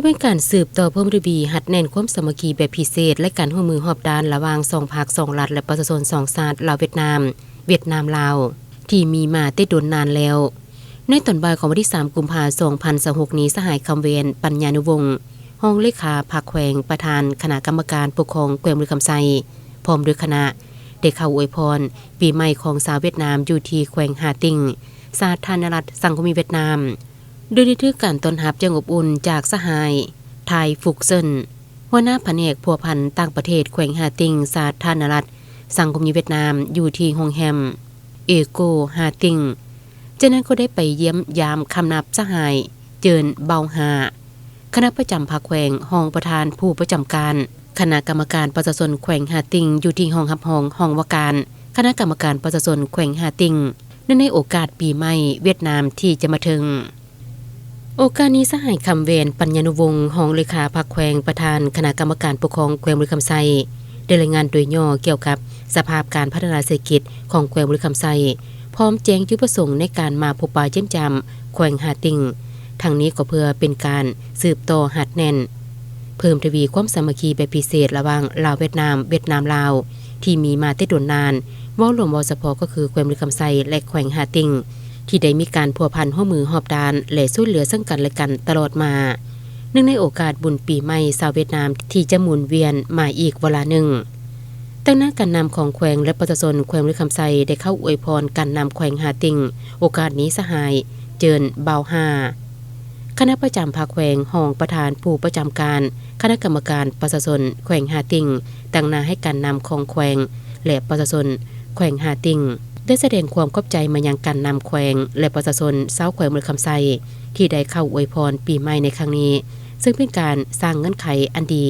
ເພື່ອເປັນການສືບຕໍ່ເພີ່ມທະວີຮັດແໜ້ນຄວາມສາມັກຄີແບບພິເສດ ແລະ ການຮ່ວມມືຮອບດ້ານລະຫວ່າງສອງພັກສອງລັດ ແລະ ປະຊາຊົນສອງຊາດ ລາວ-ຫວຽດນາມ, ຫວຽດນາມ-ລາວ ທີ່ມີມາແຕ່ດົນນານແລ້ວ. ໃນຕອນບ່າຍຂອງວັນທີສາມ ກຸມພາ ສອງພັນຊາວຫົກນີ້, ສະຫາຍ ຄຳແວນ ປັນຍານຸວົງ ຮອງເລຂາພັກແຂວງ, ປະທານຄະນະກຳມະການປົກຄອງແຂວງບໍລິຄຳໄຊ ພ້ອມດ້ວຍຄະນະ ໄດ້ເຂົ້າອວຍພອນປີໃໝ່ຂອງຊາວຫວຽດນາມຢູ່ທີ່ແຂວງຮ່າຕິ່ງ, ສາທາລະນະລັດສັງຄົມນິເວດນາມ. ໂດຍໄດ້ຖືກການຕ້ອນຮັບຢ່າງອົບອຸ່ນຈາກສະຫາຍ ໄທ ຟຸກເຊິນ ຫົວໜ້າພະແນກພົວພັນຕ່າງປະເທດແຂວງຮ່າຕິ່ງ, ສາທາລະນະລັດສັງຄົມນິເວດນາມ ຢູ່ທີ່ໂຮງແຮມ ເອໂກ ຮ່າຕິ່ງ. ຈາກນັ້ນກໍໄດ້ໄປຢ້ຽມຢາມຄຳນັບສະຫາຍ ເຈີນ ເບົາຮາ ຄະນະປະຈຳພັກແຂວງ, ຮອງປະທານຜູ້ປະຈຳການຄະນະກຳມະການປະຊາຊົນແຂວງຮ່າຕິ່ງ ຢູ່ທີ່ຫ້ອງຮັບຮອງຫ້ອງວ່າການຄະນະກຳມະການປະຊາຊົນແຂວງຮ່າຕິ່ງ ເນື່ອງໃນໂອກາດປີໃໝ່ຫວຽດນາມທີ່ຈະມາເຖິງ. ໂອກາດນີ້ ສະຫາຍ ຄຳແວນ ປັນຍານຸວົງ ຮອງເລຂາພັກແຂວງ, ປະທານຄະນະກຳມະການປົກຄອງແຂວງບໍລິຄຳໄຊ ໄດ້ລາຍງານໂດຍຫຍໍ້ກ່ຽວກັບສະພາບການພັດທະນາເສດຖະກິດຂອງແຂວງບໍລິຄຳໄຊ ພ້ອມແຈ້ງຈຸດປະສົງໃນການມາພົບປະຢ້ຽມຢາມແຂວງຮ່າຕິ່ງ. ທັງນີ້ກໍເພື່ອເປັນການສືບຕໍ່ຮັດແໜ້ນ ເພີ່ມທະວີຄວາມສາມັກຄີແບບພິເສດລະຫວ່າງລາວ-ຫວຽດນາມ, ຫວຽດນາມ-ລາວ ທີ່ມີມາແຕ່ດົນນານ, ເວົ້າລວມເວົ້າສະເພາະກໍຄືແຂວງບໍລິຄຳໄຊ ແລະ ແຂວງຮ່າຕິ່ງ ທີ່ໄດ້ມີການພົວພັນຮ່ວມມືຮອບດ້ານ ແລະ ຊ່ວຍເຫຼືອເຊິ່ງກັນແລະກັນຕະຫຼອດມາ. ເນື່ອງໃນໂອກາດບຸນປີໃໝ່ຊາວຫວຽດນາມທີ່ຈະໝູນວຽນມາອີກວາລະໜຶ່ງ, ຕາງໜ້າການນຳຂອງແຂວງ ແລະ ປະຊາຊົນແຂວງບໍລິຄຳໄຊ ໄດ້ເຂົ້າອວຍພອນການນຳແຂວງຮ່າຕິ່ງ ໂອກາດນີ້ ສະຫາຍ ເຈີນ ເບົາຮາ ຄະນະປະຈຳພັກແຂວງ, ຮອງປະທານຜູ້ປະຈຳການຄະນະກຳມະການປະຊາຊົນແຂວງຮ່າຕິ່ງ, ຕາງໜ້າໃຫ້ການນຳຂອງແຂວງ ແລະ ປະຊາຊົນແຂວງຮ່າຕິ່ງ ໄດ້ສະແດງຄວາມຂອບໃຈມາຍັງການນຳແຂວງ ແລະ ປະຊາຊົນຊາວແຂວງບໍລິຄຳໄຊ ທີ່ໄດ້ເຂົ້າອວຍພອນປີໃໝ່ໃນຄັ້ງນີ້, ເຊິ່ງເປັນການສ້າງເງື່ອນໄຂອັນດີ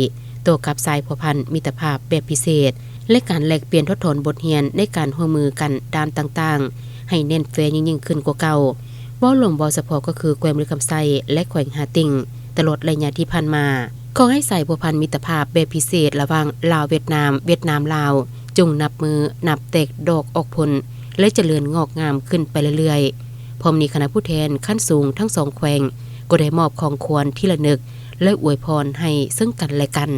ຕໍ່ກັບສາຍພົວພັນມິດຕະພາບແບບພິເສດ ແລະ ການແລກປ່ຽນຖອດຖອນບົດຮຽນໃນການຮ່ວມມືກັນດ້ານຕ່າງໆ ໃຫ້ແໜ້ນແຟ້ນຍິ່ງໆຂຶ້ນກວ່າເກົ່າ. ເວົ້າລວມເວົ້າສະເພາະກໍຄືແຂວງບໍລິຄຳໄຊ ແລະ ແຂວງຮ່າຕິ່ງ ຕະຫຼອດໄລຍະທີ່ຜ່ານມາ. ຂໍໃຫ້ສາຍພົວພັນມິດຕະພາບແບບພິເສດລະຫວ່າງລາວ-ຫວຽດນາມ, ຫວຽດນາມ-ລາວ ຈົ່ງນັບມື້ນັບແຕກດອກອອກຜົນ ແລະ ຈະເລີນງອກງາມຂຶ້ນໄປເລື້ອຍໆ. ພ້ອມນີ້ຄະນະຜູ້ແທນຂັ້ນສູງທັງສອງແຂວງກໍໄດ້ມອບຂອງຂວັນທີ່ລະນຶກ ແລະ ອວຍພອນໃຫ້ເຊິ່ງກັນແລະກັນ.